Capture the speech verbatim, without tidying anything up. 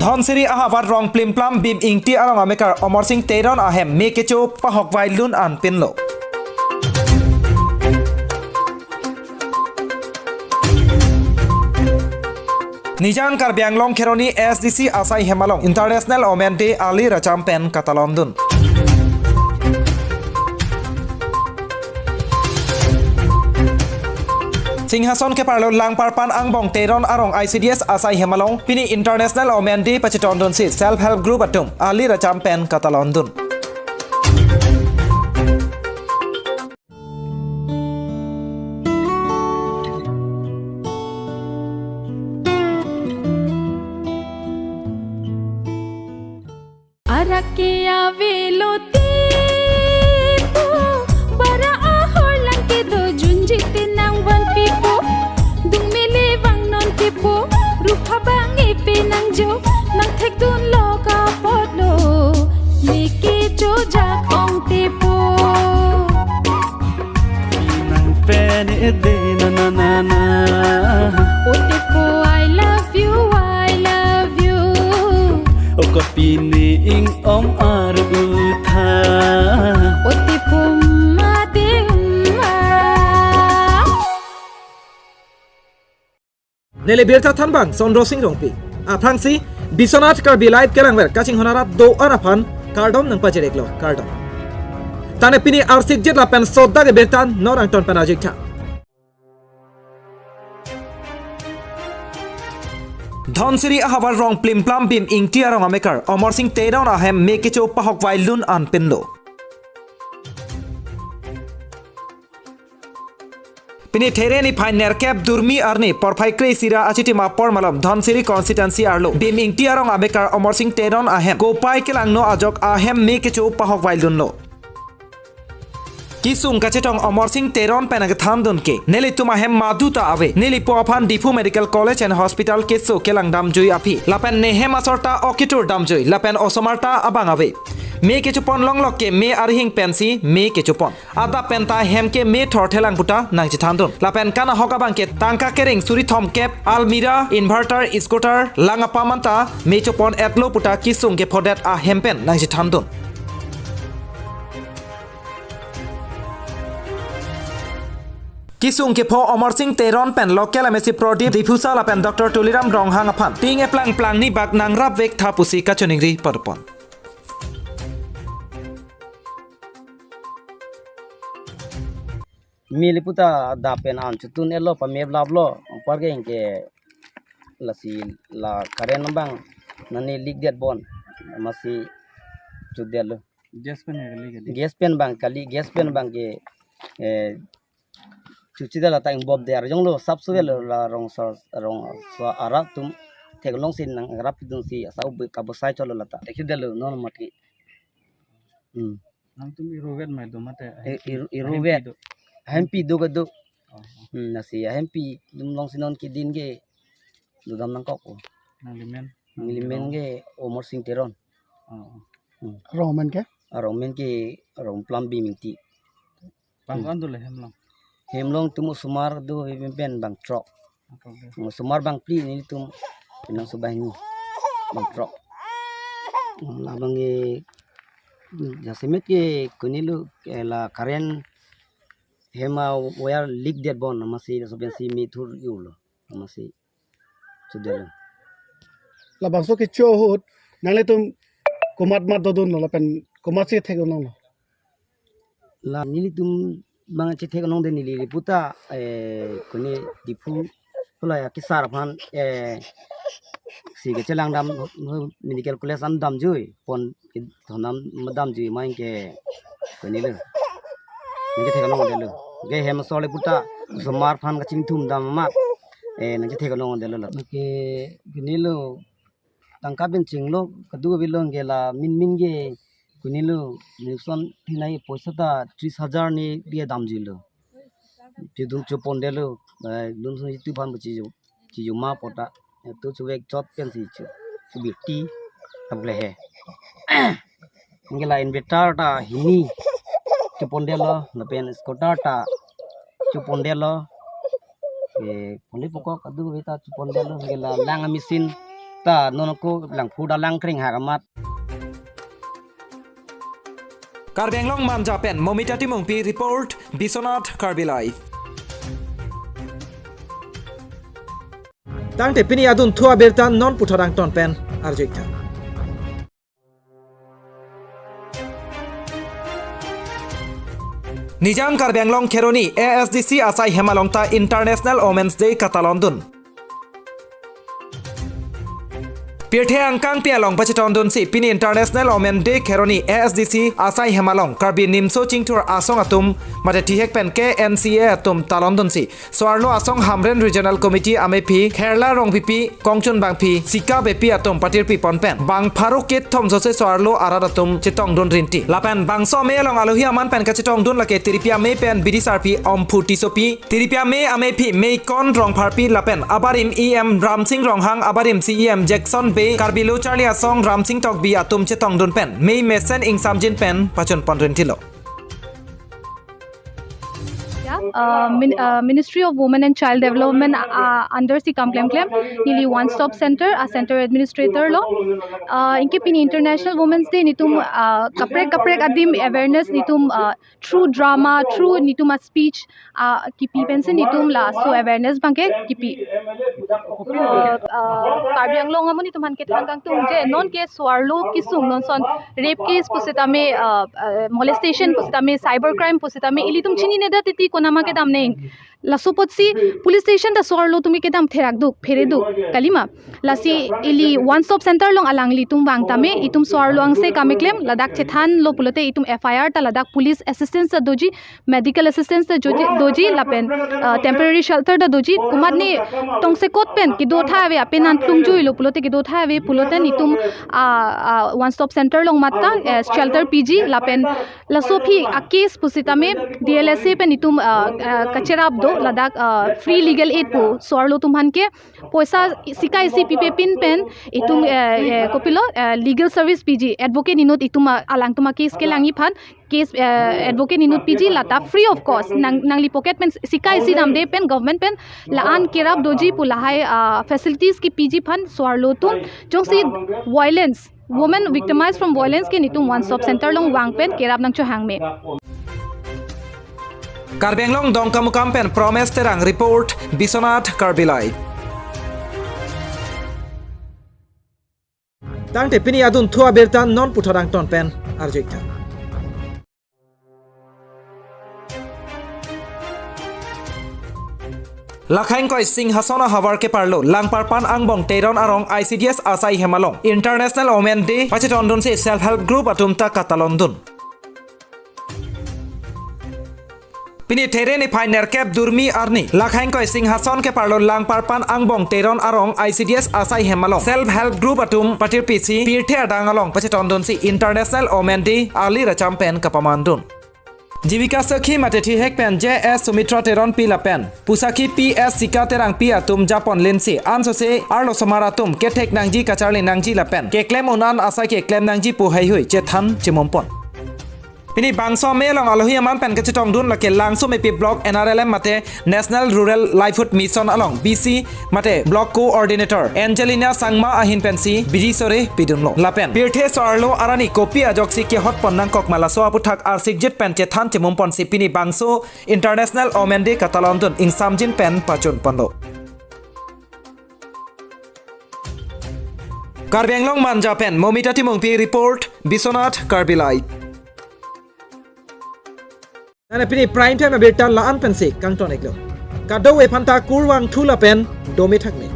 Dhonsiri ahavar Rongplimplam Bhim Ingti arong amekar Amarsing Teron ahem me kecho pahokvai lun anpinlo. Nijang Karbi Anglong Kheroni A S D C asai hem along International Women Day ali racham pen katalon dun. Singhason keparlo Langparpan angbong Teron arong I C D S asai hem along pini International Women Day pachetondunsi Self Help Group atum ali racham pen katalon dun. Arak ke avelo tipo, bara ahor lang kedo junji te nangvanpipo, dungmele vangnon tipo, rupa bang epe nangjo, nangthekdunlo kapotlo, me kecho jak ong tipo. Nang pen ede na na na na. O tipo, I love you, I love you. O kapini ing om ar utha. O tipo, ma de ma. Neli birta thanbang Sondro Sing Rongpi. Aphrangsi Biswanath Karbi Live kelangver kachinghon arat do-an aphan kardom nangpajir-iklo, kardom. Tane pini arsik jet lapen sodak ke birta non angton pen ajik tha. Dhonsiri ahavar Rongplimplam Bhim Ingti arong amekar Amarsing Teron ahem me kecho pahokvai lun anpinlo. Pini There niphai nerkep durmi arni porphai kre-isi ra achitim apor malom Dhonsiri constituency arlo Bhim Ingti arong amekar Amarsing Teron ahem kopai kelangno ajok ahem me kecho pahokvai lunlo. Kesung kachetong Amarsing Teron pen kethandun ke nelitum ahem madu ta ave. Nelipo aphan Diphu Medical College and Hospital keso kelang damjui aphi lapen nehem asor ta okitur damjui lapen osomar ta abang ave. Me kechopon longlok ke me arihing pensi me kechopon. Adap pen ta hem ke me thorthelang puta nangchethandun. Lapen kanahok abang ke tangka kering suri thomkep, almirah, inverter, scooter, lang apam anta me chopon-etlo puta kesung kephodet ahem pen nangchethandun. Kesung kepho Amarsing Teron pen local M A C Prodip Diphusa lapen Doctor Tuliram Ronghang aphan ting eplang plangni bak nangrapvek tha pusi kachiningri padopon. Mili puta adap pen an chotun-etlo, pameplaplo, apar ke anke lasi la current abang nani leak det bon, amatsi chodetlo. Gas pen ya kali kali. Gas pen abang kali, gas pen abang ke, eh, chuchi dala ta ingbop der jonglo, sap suvel la rongso, rongso arat atum theklongsi nangrapdunsi asa ube kabosai cholo lata. Dekhi delo non mati. Hmm. Nangtum iruvet mai do mate? I-, iru-, iruvet. Hempi do. Hempi do kedo. Oh, oh. Hmm, lasi hempi atum alongsi non kedin ke dodam nangkok. Nanglimen? Nanglimen ke Amarsing Teron. Oh, oh. Hmm. Arong amen ke? Arong amen ke Rongplimplam Bhim Ingti. Bang, hmm, ko-an dolo hem along? Hem along atum osomar do, hem pen bang throk. Throk do. Osomar bang phli, nelitum penang so banghini. Bang throk. Labang ke jasemet ke konilo, ke la current hem a-wire leak det bon, amatsi laso pensi me thur-iklo, amatsi chodetlo. Labangso kecho ahut nanglitum komat mat dodunlo lapen komatsi thekdun longlo? La nelitum bang chethek longde, neli puta, eh, kone Diphu pulai akesar aphan, eh, si kechelang dam, medical college an damjui, pon ke thonam damjui mai ke konilo. Nangchethek longdelo. Ke hem asor le puta osomar aphan kachingthum dam amat, eh, nangchethek longdelo la. Ke konilo, tangka pen chinglo, kadu avelo, anke la min min ke konilo, neli ason thinai poisa ta tris hajar ni dia damjuilo. Chedun chopondetlo, eh, dun sun itu phan buchi ju, chi ju ma pota. Itu chuvek chot pensi chu, chubirti, tablehe. Anke la inverter ta hini chopondetlo, lapen scooter ta chopondetlo. Eh, ponde pokok adu veta chopondetlo, anke la lang a-machine ta non ako langphu dalang kring hak amat. Karbi Anglong Manja pen Momita Timungpi report, Biswanath Karbi Live. Tangte pini adunthu abirta non puthot angton pen arju-ik tha. Nijang Karbi Anglong Kheroni A S D C asai hem along ta International Women's Day katalondun. Pirthe angkangpi along pachetongdunsi pini International Women Day Kheroni A S D C asai hem along Karbi Nimso Chingthur Asong atum mate thihek pen K N C A atum talondunsi so-arlo asong Hamren Regional Committee amephi Kherla Rongpipi, Kongchun Bangphi, Sika Beypi atum patirpi pon pen bang pharo kethom jose so-arlo arat atum chetongdun rinti. Lapen bangso amei along alohi aman pen kachetongdun lake Tiripi amei pen Bidi Sarpi Omphu Tissopi, Tiripi amei amephi Meikon Rongpharpi lapen abarim E M Ramsing Ronghang, abarim C E M Jackson Bey, Karbi Lo Charli Asong Ramsing Tokbi atum chetongdun pen mei mesen ingsamjin pen pachun pon rintilo. Yeah, uh, min, uh, Ministry of Women and Child Development, uh, under si kam klemklem, neli One Stop Center, a center administrator lo. Uh, anke pini International Women's Day netum, uh, kaprek kaprek adim awareness netum, uh, through drama, through netum a speech, uh, kipi pensi netum laso awareness abangke kipi. Uh, uh, Karbi Anglong amonit atum aphan kethan kangtung je non ke so-arlo kesung non ason rape case pusitame, uh, uh, molestation pusitame, cyber crime pusitame, ilitum chinine det titi konat ma kedam nang. Laso apotsi police station ta so-arlo atum ke kedam therak duk, phere duk, kalima. Lasi ili One Stop Center along alanglitum vang tame, itum so-arlo angse kam keklem, ladak chethanlo pulote itum F I R ta ladak police assistance ta doji, medical assistance ta joji, doji lapen, uh, temporary shelter ta doji, komatne tongsekot pen kedo tha ave, apenan plungjuilo pulote kedo tha ave pulote netum, uh, uh, One Stop Center along matta, uh, shelter piji lapen laso aphi a case pusitame D L S A pen netum, uh, uh, kacherap do ladak, uh, free legal aid pu so-arlo atum aphan ke poisa sika isi pipe pin pen itum, eh, eh, kopilo, eh, legal service piji, advocate inut itum, ah, alangtum a case kelang aphan case, eh, advocate inut piji lata free of cost nang, nangli pocket pen sika isi damde pen government pen la-an kerap doji pu lahai, ah, facilities kipiji aphan so-arlo atum jongsi violence, women victimized from violence ke netum One Stop Center along vang pen kerap nangchohang me. Karbi Anglong Dongkamukam pen Promes Terang report, Biswanath Karbi Live. Tangte pini adunthu abirta non puthot angton pen arju-ik tha. Lakhaingkoi Singhason ahavar keparlo Langparpan angbong Teron arong I C D S asai hem along International Women Day pachetongdunsi self help group atum ta katalondun. Pini There niphai nerkep durmi arni Lakhaingkoi Singhason keparlo Langparpan angbong Teron arong I C D S asai hem along self help group atum patirpisi pirthe adang along pachetongdunsi International Women Day arli racham pen kapamandun. Jibika Sakhi mate thihek pen J S Sumitra Teronpi lapen pusakhi P S Sika Terangpi atum japon linsi ansose arlosomar atum kethek nangji, kacharli nangji lapen keklem un-an asai keklem nangji pu heihui chethan chemumpon. Pini bangso amei along alohi aman pen kachetongdun lake Langsomepi Block N R L M mate National Rural Livelihood Mission along B C mate Block Coordinator Angelina Sangma ahin pensi bidi sore pidunlo. Lapen pirthe so-arlo arni kopi ajoksi kehotpon nangkok ma laso aphuthak arsikjit pen chethan chemumponsi pini bangso International Women Day katalondun ingsamjin pen pachunponlo. Karbi Anglong Manja pen Momita Timungpi report, Biswanath Karbi Live. Nana pini prime time abirta la-an pensi kangton-iklo. Kadokave aphanta kurvangthu lapen dome thakme.